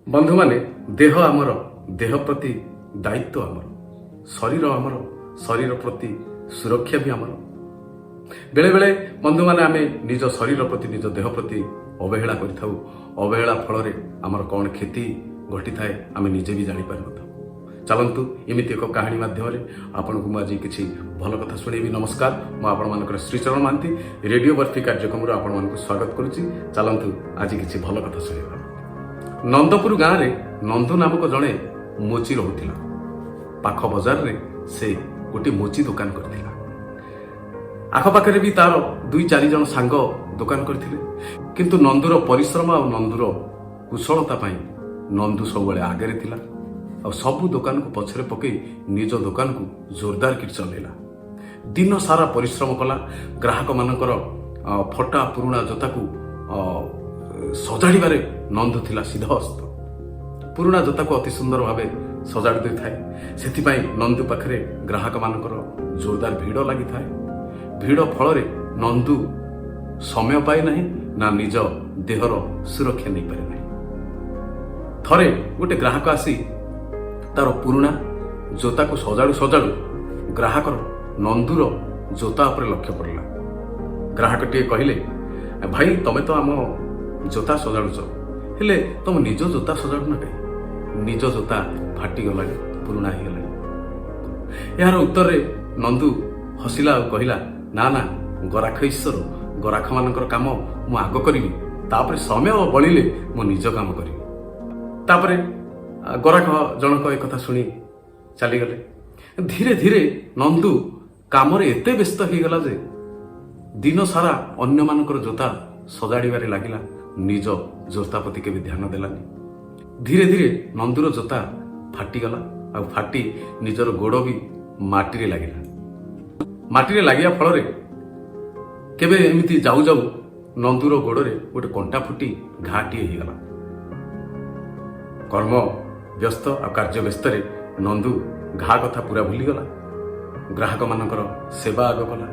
ବନ୍ଧୁମାନେ, ଦେହ ଆମର, ଦେହ ପ୍ରତି ଦାୟିତ୍ୱ ଆମର। ଶରୀର ଆମର, ଶରୀର ପ୍ରତି ସୁରକ୍ଷା ବି ଆମର। ବେଳେବେଳେ ବନ୍ଧୁମାନେ, ଆମେ ନିଜ ଶରୀର ପ୍ରତି, ନିଜ ଦେହ ପ୍ରତି ଅବହେଳା କରିଥାଉ। ଅବହେଳା ଫଳରେ ଆମର କ'ଣ କ୍ଷତି ଘଟିଥାଏ, ଆମେ ନିଜେ ବି ଜାଣିପାରିନଥାଉ। ଚାଲନ୍ତୁ, ଏମିତି ଏକ କାହାଣୀ ମାଧ୍ୟମରେ ଆପଣଙ୍କୁ ମୁଁ ଆଜି କିଛି ଭଲ କଥା ଶୁଣେଇବି। ନମସ୍କାର, ମୁଁ ଆପଣମାନଙ୍କର ଶ୍ରୀଚରଣ ମହାନ୍ତି। ରେଡିଓ ବର୍ଫି କାର୍ଯ୍ୟକ୍ରମରୁ ଆପଣମାନଙ୍କୁ ସ୍ୱାଗତ କରୁଛି। ଚାଲନ୍ତୁ, ଆଜି କିଛି ଭଲ କଥା ଶୁଣିବା। ନନ୍ଦପୁର ଗାଁରେ ନନ୍ଦୁ ନାମକ ଜଣେ ମୋଚି ରହୁଥିଲା। ପାଖ ବଜାରରେ ସେ ଗୋଟିଏ ମୋଚି ଦୋକାନ କରିଥିଲା। ଆଖପାଖରେ ବି ତାର ଦୁଇ ଚାରି ଜଣ ସାଙ୍ଗ ଦୋକାନ କରିଥିଲେ। କିନ୍ତୁ ନନ୍ଦୁର ପରିଶ୍ରମ ଆଉ ନନ୍ଦୁର କୁଶଳତା ପାଇଁ ନନ୍ଦୁ ସବୁବେଳେ ଆଗରେ ଥିଲା ଆଉ ସବୁ ଦୋକାନକୁ ପଛରେ ପକେଇ ନିଜ ଦୋକାନକୁ ଜୋରଦାର କରି ଚଲେଇଲା। ଦିନ ସାରା ପରିଶ୍ରମ କଲା। ଗ୍ରାହକମାନଙ୍କର ଫଟା ପୁରୁଣା ଜୋତାକୁ ସଜାଡ଼ିବାରେ ନନ୍ଦୁ ଥିଲା ସିଦ୍ଧହସ୍ତ। ପୁରୁଣା ଜୋତାକୁ ଅତି ସୁନ୍ଦର ଭାବେ ସଜାଡ଼ି ଦେଇଥାଏ। ସେଥିପାଇଁ ନନ୍ଦୁ ପାଖରେ ଗ୍ରାହକମାନଙ୍କର ଜୋରଦାର ଭିଡ଼ ଲାଗିଥାଏ। ଭିଡ଼ ଫଳରେ ନନ୍ଦୁ ସମୟ ପାଏ ନାହିଁ ନା ନିଜ ଦେହର ସୁରକ୍ଷା ନେଇପାରେ ନାହିଁ। ଥରେ ଗୋଟେ ଗ୍ରାହକ ଆସି ତାର ପୁରୁଣା ଜୋତାକୁ ସଜାଡୁ ସଜାଡୁ ଗ୍ରାହକର ନନ୍ଦୁର ଜୋତା ଉପରେ ଲକ୍ଷ୍ୟ ପଡ଼ିଲା। ଗ୍ରାହକଟିଏ କହିଲେ, "ଭାଇ, ତମେ ତ ଆମ ଜୋତା ସଜାଡୁଛ, ହେଲେ ତମ ନିଜ ଜୋତା ସଜାଡୁନ କାହିଁ? ନିଜ ଜୋତା ଫାଟିଗଲାଣି, ପୁରୁଣା ହେଇଗଲାଣି।" ଏହାର ଉତ୍ତରରେ ନନ୍ଦୁ ହସିଲା ଆଉ କହିଲା, "ନା ନା, ଗରାଖ ଈଶ୍ୱର। ଗରାଖମାନଙ୍କର କାମ ମୁଁ ଆଗ କରିବି, ତାପରେ ସମୟ ବଳିଲେ ମୁଁ ନିଜ କାମ କରିବି।" ତାପରେ ଗରାଖ ଜଣକ ଏକଥା ଶୁଣି ଚାଲିଗଲେ। ଧୀରେ ଧୀରେ ନନ୍ଦୁ କାମରେ ଏତେ ବ୍ୟସ୍ତ ହେଇଗଲା ଯେ ଦିନ ସାରା ଅନ୍ୟମାନଙ୍କର ଜୋତା ସଜାଡ଼ିବାରେ ଲାଗିଲା, ନିଜ ଜୋତା ପ୍ରତି କେବେ ଧ୍ୟାନ ଦେଲାନି। ଧୀରେ ଧୀରେ ନନ୍ଦୁର ଜୋତା ଫାଟିଗଲା ଆଉ ଫାଟି ନିଜର ଗୋଡ଼ ବି ମାଟିରେ ଲାଗିଲା। ମାଟିରେ ଲାଗିବା ଫଳରେ କେବେ ଏମିତି ଯାଉ ଯାଉ ନନ୍ଦୁର ଗୋଡ଼ରେ ଗୋଟେ କଣ୍ଟା ଫୁଟି ଘାଟିଏ ହେଇଗଲା। କର୍ମ ବ୍ୟସ୍ତ ଆଉ କାର୍ଯ୍ୟ ବ୍ୟସ୍ତରେ ନନ୍ଦୁ ଘା କଥା ପୁରା ଭୁଲିଗଲା। ଗ୍ରାହକମାନଙ୍କର ସେବା ଆଗ କଲା।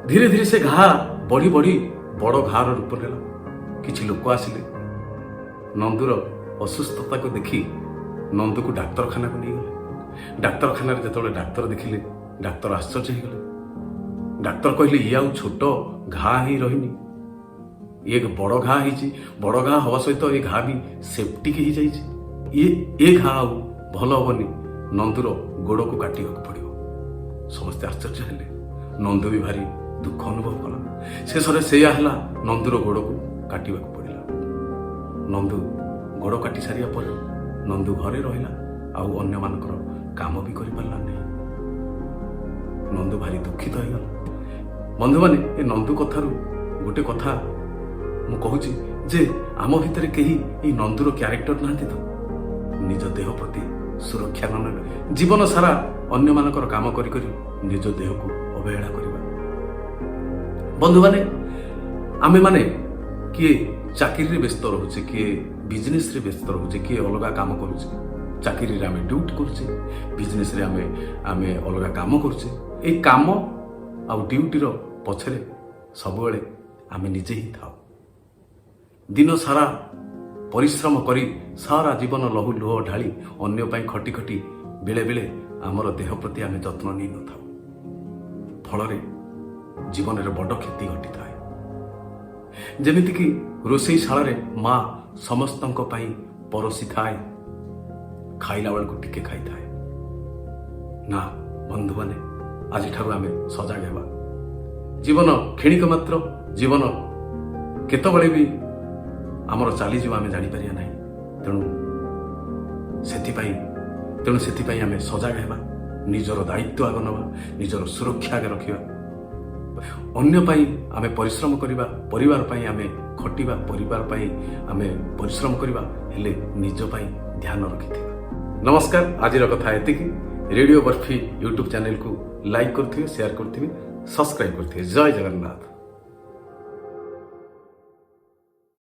ଧୀରେ ଧୀରେ ସେ ଘା ବଢି ବଢି ବଡ଼ ଘାର ରୂପ ନେଲା। କିଛି ଲୋକ ଆସିଲେ। ନନ୍ଦୁର ଅସୁସ୍ଥତାକୁ ଦେଖି ନନ୍ଦୁକୁ ଡାକ୍ତରଖାନାକୁ ନେଇଗଲେ। ଡାକ୍ତରଖାନାରେ ଯେତେବେଳେ ଡାକ୍ତର ଦେଖିଲେ, ଡାକ୍ତର ଆଶ୍ଚର୍ଯ୍ୟ ହେଇଗଲେ। ଡାକ୍ତର କହିଲେ, "ଇଏ ଆଉ ଛୋଟ ଘା ହେଇ ରହିନି, ଇଏ ଏକ ବଡ଼ ଘା ହେଇଛି। ବଡ଼ ଘା ହବା ସହିତ ଏ ଘା ବି ସେପ୍ଟିକ୍ ହେଇଯାଇଛି। ଇଏ ଏ ଘା ଆଉ ଭଲ ହବନି। ନନ୍ଦୁର ଗୋଡ଼କୁ କାଟିବାକୁ ପଡ଼ିବ।" ସମସ୍ତେ ଆଶ୍ଚର୍ଯ୍ୟ ହେଲେ। ନନ୍ଦୁ ବି ଭାରି ଦୁଃଖ ଅନୁଭବ କଲା। ଶେଷରେ ସେଇଆ ହେଲା, ନନ୍ଦୁର ଗୋଡ଼କୁ କାଟିବାକୁ ପଡ଼ିଲା। ନନ୍ଦୁ ଗୋଡ଼ କାଟି ସାରିବା ପରେ ନନ୍ଦୁ ଘରେ ରହିଲା ଆଉ ଅନ୍ୟମାନଙ୍କର କାମ ବି କରିପାରିଲା ନାହିଁ। ନନ୍ଦୁ ଭାରି ଦୁଃଖିତ ହେଇଗଲା। ବନ୍ଧୁମାନେ, ଏ ନନ୍ଦୁ କଥାରୁ ଗୋଟେ କଥା ମୁଁ କହୁଛି ଯେ ଆମ ଭିତରେ କେହି ଏଇ ନନ୍ଦୁର କ୍ୟାରେକ୍ଟର ନାହାନ୍ତି ତ? ନିଜ ଦେହ ପ୍ରତି ସୁରକ୍ଷା ନ ନେବେ, ଜୀବନ ସାରା ଅନ୍ୟମାନଙ୍କର କାମ କରି କରି ନିଜ ଦେହକୁ ଅବହେଳା କରିବା। ବନ୍ଧୁମାନେ, ଆମେମାନେ କିଏ ଚାକିରିରେ ବ୍ୟସ୍ତ ରହୁଛେ, କିଏ ବିଜନେସରେ ବ୍ୟସ୍ତ ରହୁଛେ, କିଏ ଅଲଗା କାମ କରୁଛେ। ଚାକିରିରେ ଆମେ ଡ୍ୟୁଟି କରୁଛେ, ବିଜନେସରେ ଆମେ ଅଲଗା କାମ କରୁଛେ। ଏଇ କାମ ଆଉ ଡ୍ୟୁଟିର ପଛରେ ସବୁବେଳେ ଆମେ ନିଜେ ହିଁ ଥାଉ। ଦିନ ସାରା ପରିଶ୍ରମ କରି, ସାରା ଜୀବନ ଲହୁ ଲୁହ ଢାଳି ଅନ୍ୟ ପାଇଁ ଖଟି ଖଟି ବେଳେ ବେଳେ ଆମର ଦେହ ପ୍ରତି ଆମେ ଯତ୍ନ ନେଇନଥାଉ। ଫଳରେ ଜୀବନରେ ବଡ଼ କ୍ଷତି ଘଟିଥାଏ। ଯେମିତିକି ରୋଷେଇ ଶାଳରେ ମା ସମସ୍ତଙ୍କ ପାଇଁ ପରସିଥାଏ, ଖାଇଲା ବେଳକୁ ଟିକେ ଖାଇଥାଏ। ନା ବନ୍ଧୁମାନେ, ଆଜିଠାରୁ ଆମେ ସଜାଗ ହେବା। ଜୀବନ କ୍ଷଣିକ ମାତ୍ର। ଜୀବନ କେତେବେଳେ ବି ଆମର ଚାଲିଯିବ, ଆମେ ଜାଣିପାରିବା ନାହିଁ। ତେଣୁ ସେଥିପାଇଁ ଆମେ ସଜାଗ ହେବା। ନିଜର ଦାୟିତ୍ୱ ଆଗ ନେବା, ନିଜର ସୁରକ୍ଷା ଆଗ ରଖିବା। ଅନ୍ୟ ପାଇଁ ଆମେ ପରିଶ୍ରମ କରିବା, ପରିବାର ପାଇଁ ଆମେ ଖଟିବା, ପରିବାର ପାଇଁ ଆମେ ପରିଶ୍ରମ କରିବା, ହେଲେ ନିଜ ପାଇଁ ଧ୍ୟାନ ରଖିଥିବା। ନମସ୍କାର, ଆଜିର କଥା ଏତିକି। ରେଡ଼ିଓ ବର୍ଫି ୟୁଟ୍ୟୁବ୍ ଚ୍ୟାନେଲକୁ ଲାଇକ୍ କରୁଥିବେ, ସେୟାର କରୁଥିବେ, ସବସ୍କ୍ରାଇବ୍ କରୁଥିବେ। ଜୟ ଜଗନ୍ନାଥ।